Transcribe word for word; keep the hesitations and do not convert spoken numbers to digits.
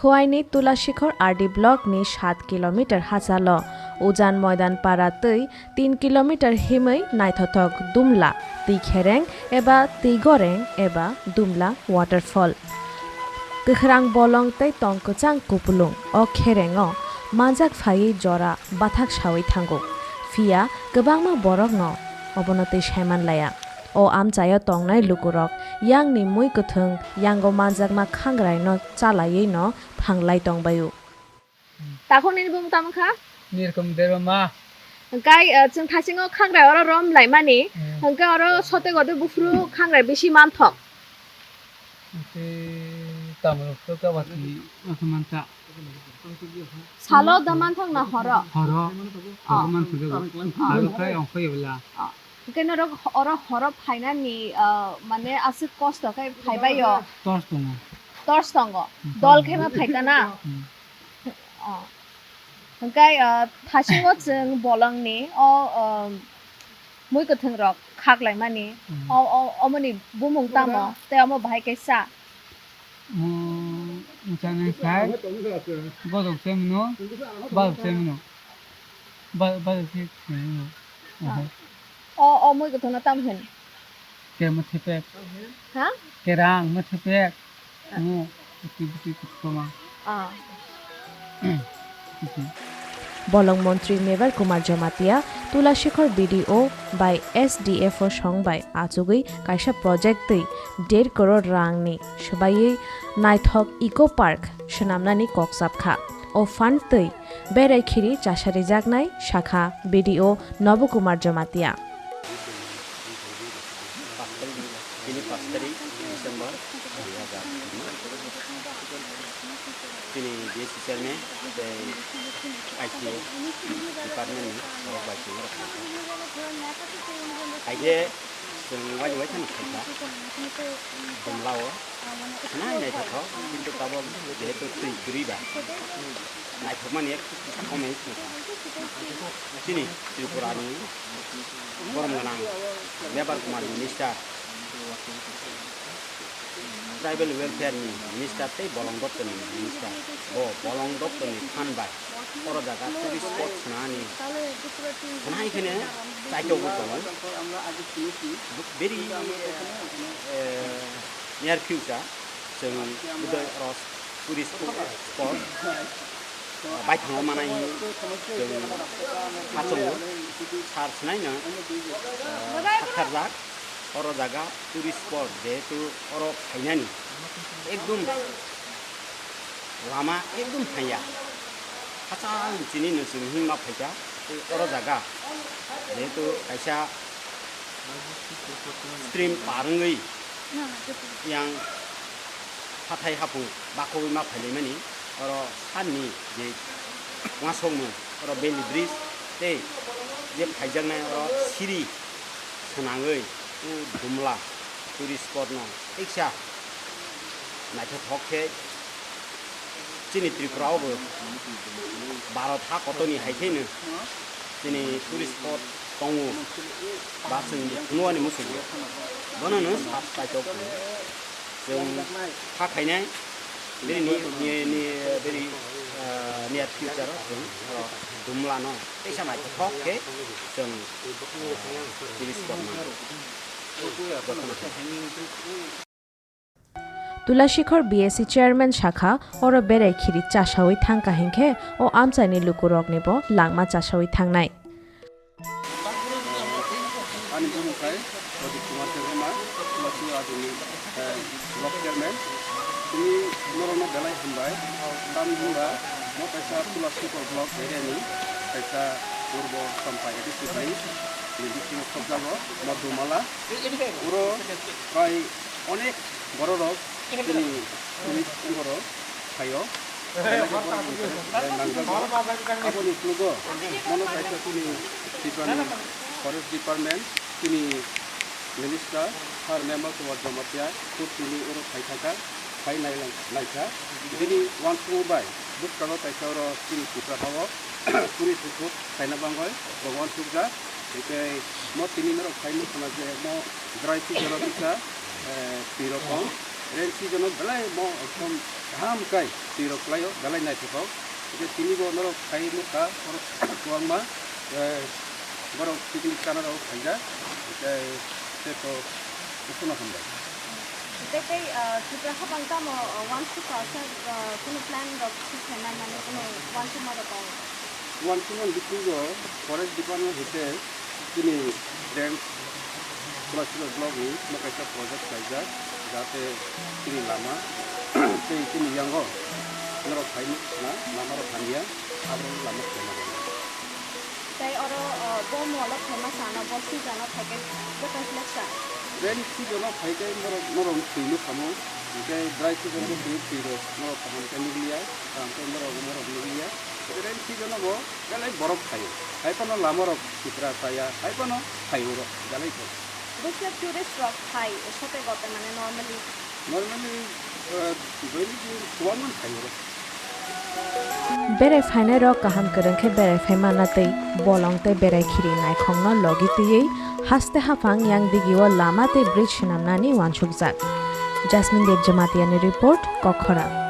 Khowaini Tulashikhor R D block ni sat kilometer hachalo Ujan Moidan para twi tin kilometer himwi naithothok Dumla twi khereng eba twi goreng eba Dumla waterfall. Kwkhrang bolong tei tong kwchang kupulung o kherengo manjak phaiwi jora bathak sawi thango. Phiya kwbangma borokno obono twi saiman laya. O amchaio tongnai lukurok yangni mui kwthwng yango manjakma khangraino chalaiwino thanglai tongbaio. Takhuk nini bumung tamo kha? Nirkom Debbarma. Hwnkhe, eh, chwng thasingo khangrai oro rom laimani. Hmm. Hwnkhe oro sotego de buphuru khangrai bisi manthok. Hwnkhe tamrok to kabati masa manta. Salo da manthok na horo? Horo. Oh. Horo manthok. Oh. Horo khai ongkhoi bela. Oh. Hwnkhe norok oro horo phainani, ah, mane aswk kosto khe phaibaio? Torch tongo. Torch tongo. Hmm. Dol khe ma phaikha na? Hmm. Oh. Hwnkhe, ah, thasingo chwng bolongni o, ah, mui kwthwng rok khaklaimani. Hmm. O, o, omoni bumung tamo? Tei omo bahai khe cha? Mo, mchana khai, bodok se mino, badok se mino. Ba-, badok se mino. Aha. O, o mui kwthwngno tam hin? Ke mo thepek. Ha? Kerang mo thepek. Mo, iti biti kutkoma. Ah. Bolong montri Mevar Kumar Jamatia, Tulashikhor B D O bai S D F O song bai achugwi kaisa project twi der crore rangni swbaiwi naithok eco park swnamnani kok chapkha. O fund twi berai khiri chasarijaknai sakha B D O Nobo Kumar Jamatia. Tini pas tarik December dui hajar kuno. Tini B S C chairman tei I C A department ni borok bai tini rok. Hai khe chwng waini waithano khaikha Dumla o. Nai naithothok, kintu tabok jehetu twi kwrwi ba, naithokmani ek comment wngkha. Chini Tripura ni borom gwnang Mevar Kumar minister, tribal welfare ni minister tei bolong doptor ni minister, bo bolong doptor ni phan bai oro jaga tourist spot swnani, swnai kheno chaitok bo tongo. Very, eh, near future chwng budai oro tourist spot baithangma manai hinwi chwng hachongo. Sar swnaino, eh, saktharjak. Oro jaga tourist spot, jehetu oro phainani ekdum lama ekdum thangya. Hachal chini no chwng himma phaikha. Tei oro jaga jehetu kaisa stream par wngwi yang hathai haphung bakhogwi ma phailaimani, oro sanni je uansukmung, oro beli bridge tei je phaijaknai oro siri swnangwi o Dumla tourist spot no teisa naithothok khe chini Tripura o bo Bharat ha kotor ni hai khe no chini tourist spot tongo ba chwng phunukani muchungo bono no sab kaitok. Chwng kha khainai bini, ni, ni, bini, ah, near future o chwng, ah, Dumla no teisa naithothok khe chwng, ah, tourist spot mano. Tulashikhor B S C chairman sakha oro berai khiri chasawi thangkha hinkhe o amchaini lukurokni bo langma chasawi thangnai. Ani bumung khai Pradeep Kumar Debbarma, Tulasi Adini, eh, block chairman. Tini norokno belai hambai. Tamni hwnba mo kaisa Tulasikhor block area ni kaisa purbo Champai A D C village ni bisingo khobjago Madhumala. Uro prai onek bororok chini tourist ongkhoro phaio. Belai khe borok ni, eh, nangjago. Aboni uklogo mono kaisa chini Tripura ni forest department, chini minister, sir Mevar Kumar Jamatia, kuk tini oro phai thangkha, phai nai lang-, naikha. Bini uansukmung bai bwskango kaisa oro chini Tripura hao tourist report khaina bangwi bo uansukjak. Tei mo tini norok phai nukha na je mo dry season o kisa, eh, twi rok kong. Rainy season o belai mo ekdom kaham kai twi rok kwlai o, belai naithothok. Hwnkhe tini bo norok phai nukha, borok kwbangma, eh, borok picnic chana rok phaijak, hwnkhe tei to kuphurno hambai. Tei tei, ah, Tripura hapang tamo, ah, uansukha sa, ah, kunu plan rok thik khaina mane kunu uansukma rok tongo? Uansukmani bisingo forest department hwnkhe chini range Kulasibak block ni mo kaisa project khlaijak, jate chini lama tei chini yango norok phai na lama rok hamya, abo lama khlaina bagwi. Tei oro, o, bo molo khaima sana, bo season o phaikhe joto selek sa. Rainy season o phaikhe norok, norok twi nukhamu, hwnkhe dry season o twi, twi rok norok kaham khe nukliya, kaham khe norok, norok nukliya. Rainy season o bo belai borok phaio. Hai phano lama rok sitra chaya, hai phano phaio rok belai khe. Bwswk tourist rok phai sote gote mane normally? Normally, uh, daily din kwbangma phaio rok. Berai phainai rok kaham kwrwng khe berai phai manna tei bolong tei berai khiri naikhokno logi twiwi haste haphang yang digi o lama tei bridge swnamnani uansukjak. Jasmine Dev Jamatia ni report, Kokhora.